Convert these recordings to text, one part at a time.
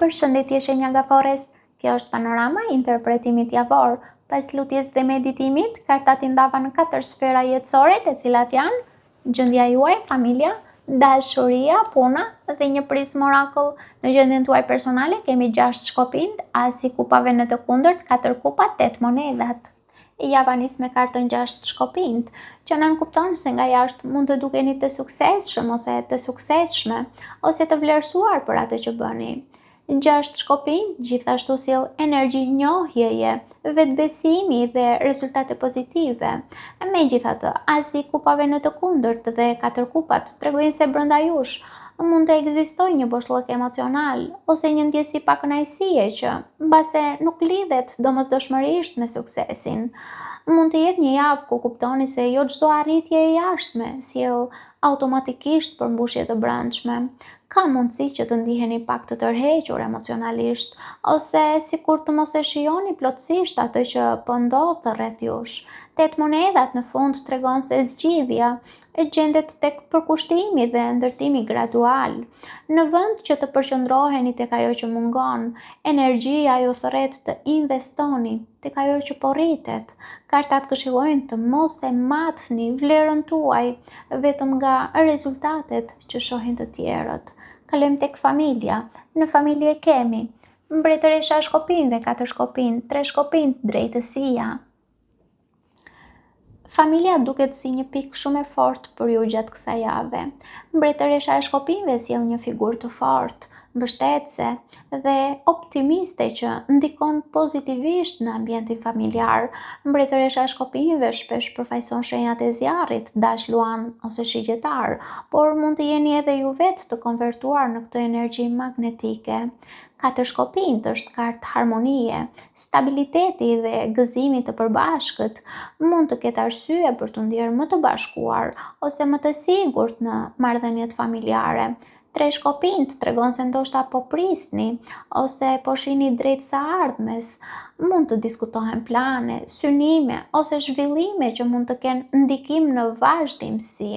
Përshëndetje shenja gaforres, kjo është panorama e interpretimit javor. Pas lutjes dhe meditimit, kartat i ndava në katër sfera jetësore, të cilat janë gjendja juaj, familja, dashuria, puna dhe një prizmë orakull. Në gjendjen tuaj personale kemi 6 shkopinjtë, asi i kupave në të kundërt, 4 kupat, 8 monedhat. Java nis me kartën 6 shkopinjtë, që nënkupton se nga jashtë mund të dukeni të suksesshëm ose të suksesshme, ose të vlerësuar për atë që bëni. 6 shkopinjtë gjithashtu sjell energji njohjeje, vetëbesimi dhe rezultate pozitive. Megjithatë, asi i kupave në të kundërt dhe katër kupat tregojnë se brenda jush mund të ekzistojë një boshllëk emocional ose një ndjesi pakënaqësie që mbase nuk lidhet domosdoshmërisht me suksesin. Mund të jetë një javë ku kuptoni se jo çdo arritje e jashtme sjell automatikisht përmbushje të brendshme. Ka mundësi që të ndiheni pak të tërhequr emocionalisht ose sikur të mos e shijoni plotësisht atë që po ndodh rreth jush. Tetë monedhat në fund tregon se zgjidhja gjendet tek përkushtimi dhe ndërtimi gradual. Në vend që të përqendroheni tek ajo që mungon, energjia ju thërret të investoni tek ajo që po rritet. Kartat këshillojnë të mos e matni vlerën tuaj vetëm nga rezultatet që shohin të tjerët. Kalojmë tek familja. Në familje kemi Mbretëresha e shkopinjve, katër shkopinj, tre shkopinj, drejtësia. Familja duket si një pikë shumë e fortë për ju gjatë kësaj jave. Mbretëresha e shkopinjve sjell një figurë të fortë, mbështetëse dhe optimiste që ndikon pozitivisht në ambientin familjar. Mbretëresha e shkopinjve shpesh përfaqëson shenjat e zjarrit, dash, luan ose shigjetar, por mund të jeni edhe ju vetë të konvertuar në këtë energji magnetike. Katër shkopinjtë është kartë harmonie, stabiliteti dhe gëzimi të përbashkët. Mund të ketë arsye për t'u ndjerë më të bashkuar ose më të sigurt në marrëdhëniet familjare. Tre shkopinjtë tregon se ndoshta po prisni ose po shihni drejt së ardhmes. Mund të diskutohen plane, synime ose zhvillime që mund të kenë ndikim në vazhdimësi.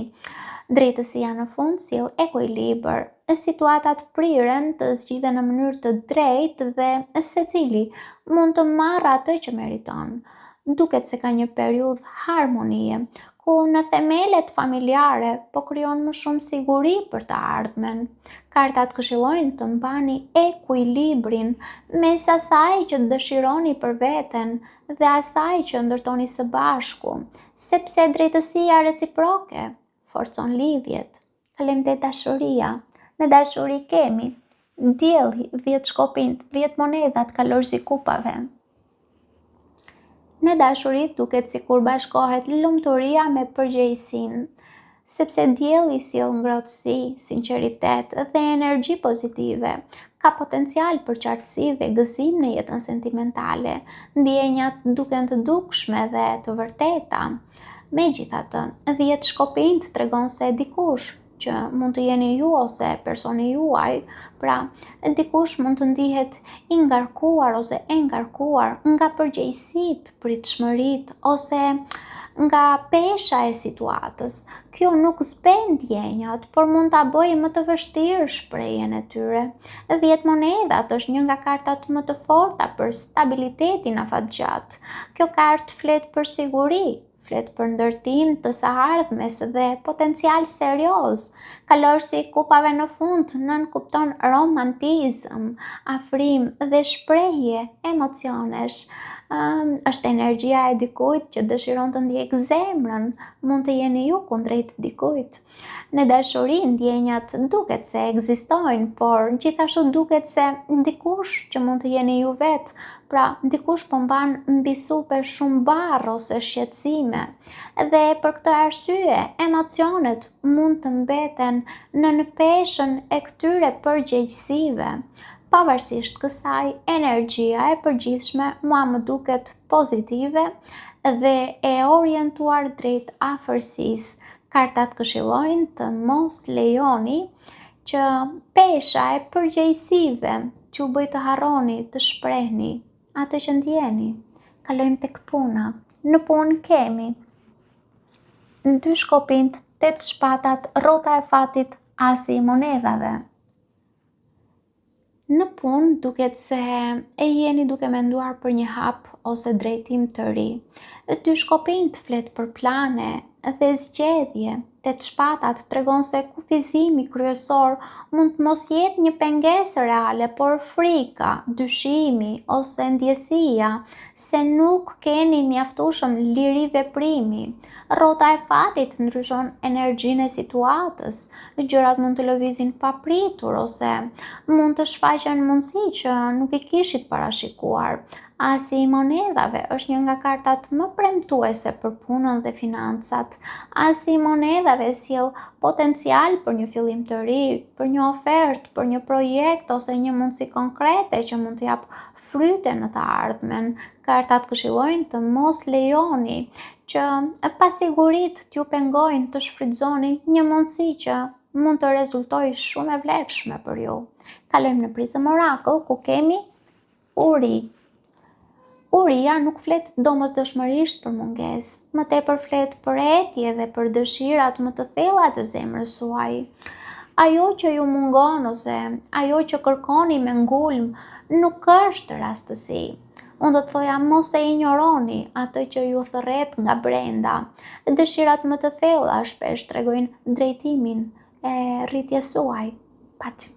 Drejtësia në fund sjell ekuilibër. Situatat priren të zgjidhen në mënyrë të drejtë dhe secili mund të marrë atë që meriton. Duket se ka një periudhë harmonie, ku në themelet familjare po krijon më shumë siguri për të ardhmen. Kartat këshillojnë të mbani ekuilibrin mes asaj që dëshironi për veten dhe asaj që ndërtoni së bashku, sepse drejtësia reciproke forcon lidhjet. Kalojmë te dashuria. Në dashuri kemi dielli, 10 shkopinjtë, 10 monedhat, kalorësi i kupave. Në dashuri duket sikur bashkohet lumturia me përgjegjësinë, sepse dielli sjell ngrohtësi, sinqeritet dhe energji pozitive. Ka potencial për qartësi dhe gëzim në jetën sentimentale. Ndjenjat duken të dukshme dhe të vërteta. Megjithatë, 10 shkopinjtë tregon se dikush që mund të jeni ju ose personi juaj, pra dikush mund të ndihet i ngarkuar ose e ngarkuar nga përgjegjësitë, pritshmëritë ose nga pesha e situatës. Kjo nuk zbeh ndjenjat, por mund ta bëjë më të vështirë shprehjen e tyre. 10 monedhat është një nga kartat më të forta për stabilitetin afatgjatë. Kjo kartë flet për siguri, flet për ndërtim të së ardhmes dhe potencial serioz. Kalorësi i kupave në fund nënkupton romantizëm, afrim dhe shprehje emocionesh. Është energjia e dikujt që dëshiron të ndjekë zemrën, mund të jeni ju kundrejt dikujt. Në dashuri ndjenjat duket se ekzistojnë, por gjithashtu duket se dikush që mund të jeni ju vetë, pra dikush po mban mbi supe shumë barrë ose shqetësime. Dhe për këtë arsye, emocionet mund të mbeten nën peshën e këtyre përgjegjësive. Pavarësisht kësaj, energjia e përgjithshme mua më duket pozitive dhe e orientuar drejt afërsisë. Kartat këshillojnë të mos lejoni që pesha e përgjegjësive t'ju bëjë të harroni të shprehni atë që ndjeni. Kalojmë tek puna. Në punë kemi dy shkopinjtë, tetë shpatat, rrota e fatit, asi i monedhave. Në punë duket se e jeni duke menduar për një hap ose drejtim të ri. Dy shkopinjtë flet për plane dhe zgjedhje. Tetë shpatat tregon se kufizimi kryesor mund të mos jetë një pengesë reale, por frika, dyshimi ose ndjesia se nuk keni mjaftueshëm liri veprimi. Rrota e fatit ndryshon energjinë e situatës. Gjërat mund të lëvizin papritur ose mund të shfaqen mundësi që nuk i kishit parashikuar. Asi i monedhave është një nga kartat më premtuese për punën dhe financat. Asi i monedhave sjell potencial për një fillim të ri, për një ofertë, për një projekt ose një mundësi konkrete që mund të japë fryte në të ardhmen. Kartat këshillojnë të mos lejoni që pasiguritë t'ju pengojnë të shfrytëzoni një mundësi që mund të rezultojë shumë e vlefshme për ju. Kalojmë në Prism Oracle ku kemi Uri. Uria nuk flet domosdoshmërisht për mungesë, më tepër flet për etje dhe për dëshirat më të thella të zemrës suaj. Ajo që ju mungon ose ajo që kërkoni me ngulm nuk është rastësi. Unë do të thoja mos e injoroni atë që ju thërret nga brenda. Dëshirat më të thella shpesh tregojnë drejtimin e rritjes suaj. Paçim.